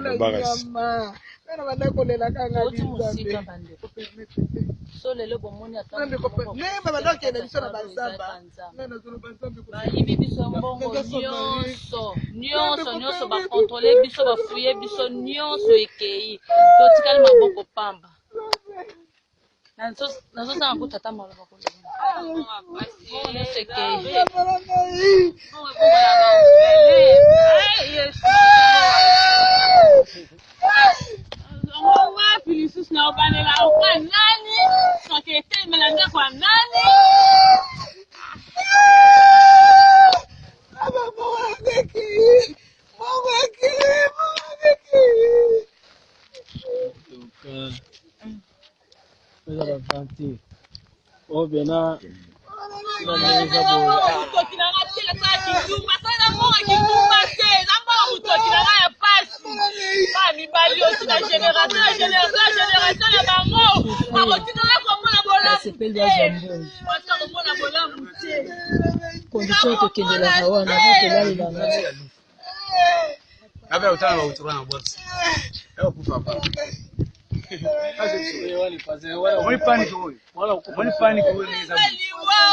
Lokola nyama. Nga na banda kolela kaka nga Oti mosika Nzambe. bandeko. Kopermettre te. So lelo bomoni ata Nzambe moto moko ndenge babanda kokende biso na eza bazamba. kaka Nzambe. Nga nazoloba Nzambe Bayibi biso mbongo Naza soba ye. nyonso Nzambe nyonso nyonso, kopermettre bakontrole te. biso, bafuye biso nyonso, ekei totikali maboko pamba. Nazozanga kuta ata maloba koloba, mbongo nyonso ekei. Nzambe na ngai. Yango wapi lisusu na obanela oka nani soki etelemela ndako ya nani? Aba mbongo na ngai ekei. Mbongo ekei. Mbongo na ngai ekei. Eza baventure oyo pena na ndenge eza boye. Motoki na nga te, nasala kindumba sala na mbongo kindumba te, na mbongo motoki na nga ya pasi. Ba mibali osi na génération na génération na génération na bango bakotikala komona bolamu Basepeli te. bazwa mbongo. Batika komona bolamu te. Condition tokendelaka wana po tolalelanga. Kabla utana wa utura na box. Leo kufa hapa. Omoni panic oyo. Omoni panic oyo ndenge eza boye.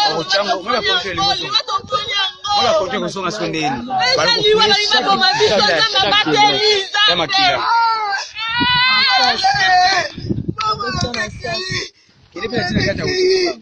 Bakocanga, omoni bakonte liboso. Omoni bakonte kozonga siko ndeni. Eza liwa, balingi baboma biso. Nzambe abateli, Ya Nzambe. makila. Mbongo na ngai ekei. Kende mpe na ntina kati ya utura.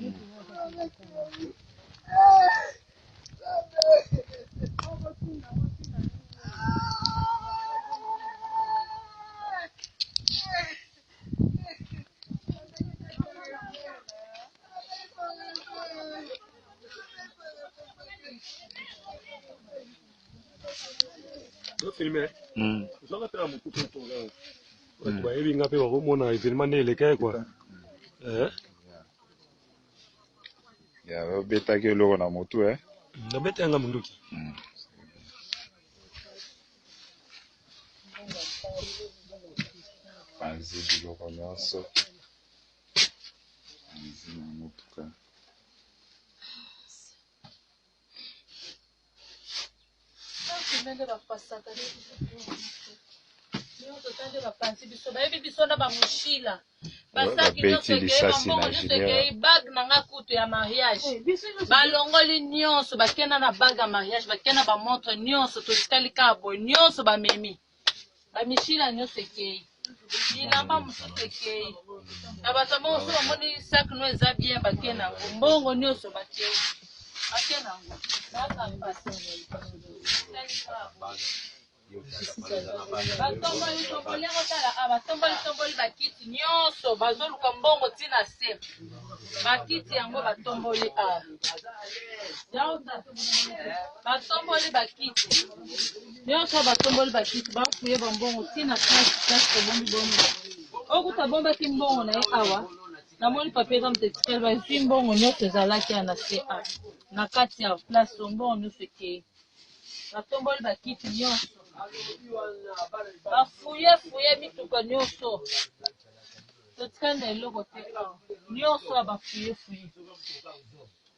Filme ozwaka mpe na motu mpe mpo bato bayebi nga mpe bakomona événement nde elekaki kua. Ya obetaki eloko na motu eh? Nabeta yanga munduki. Panzi biloko nyonso. Panzi na motuka. Nde bapasaka nyonso ta nde bapanzi biso, bayebi biso na bamushila, basaki nyonso Babeti ekei, lisasi bambongo na nyonso Ginebra. ekei, bague na nga kutu ya mariage balongoli nyonso, bakenda na bague ya mariage, bakenda bamontre nyonso, totikali kaka boye, nyonso bamemi, bamishila nyonso ekei, bilamba mosusu ekei na bato bongo. So bamoni sac no eza bien, bake nango, mbongo nyonso bakei, bake nango, kaka pasi. Batomboli tomboli yango, tala, ah, batomboli tomboli bakiti nyonso, bazoluka mbongo ntina se bakiti yango batomboli. A batomboli bakiti nyonso, batomboli bakiti, bafuye bambongo ntina place place tobombi bongo. Okuta abombaki mbongo na ye awa, namoni papier eza moto etikali, bazwi mbongo nyonso ezalaki ya na se a na kati ya place oyo, mbongo nyonso ekei. Batomboli bakiti nyonso, bafuye fuye mituka nyonso, totikali na eloko te awa, nyonso ya bafuye fuye,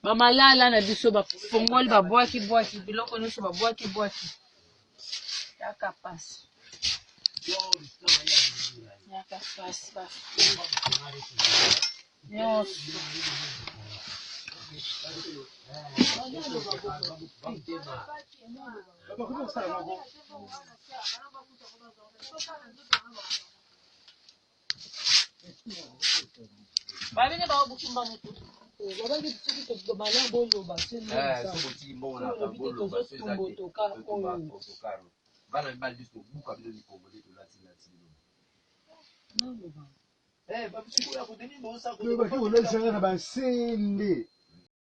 bamalala na biso bafongoli, babwaki bwaki biloko nyonso, babwaki bwaki. Yaka pasi, yaka pasi, bafuye nyonso. Babini baobukimba mutu. Babaki soki tobala boloba se olobi te, tozotumba otoka oyo. Bana mibali biso tobuka bino likongo nde tolati bino. Naloba. Baki kolalisanga na basende.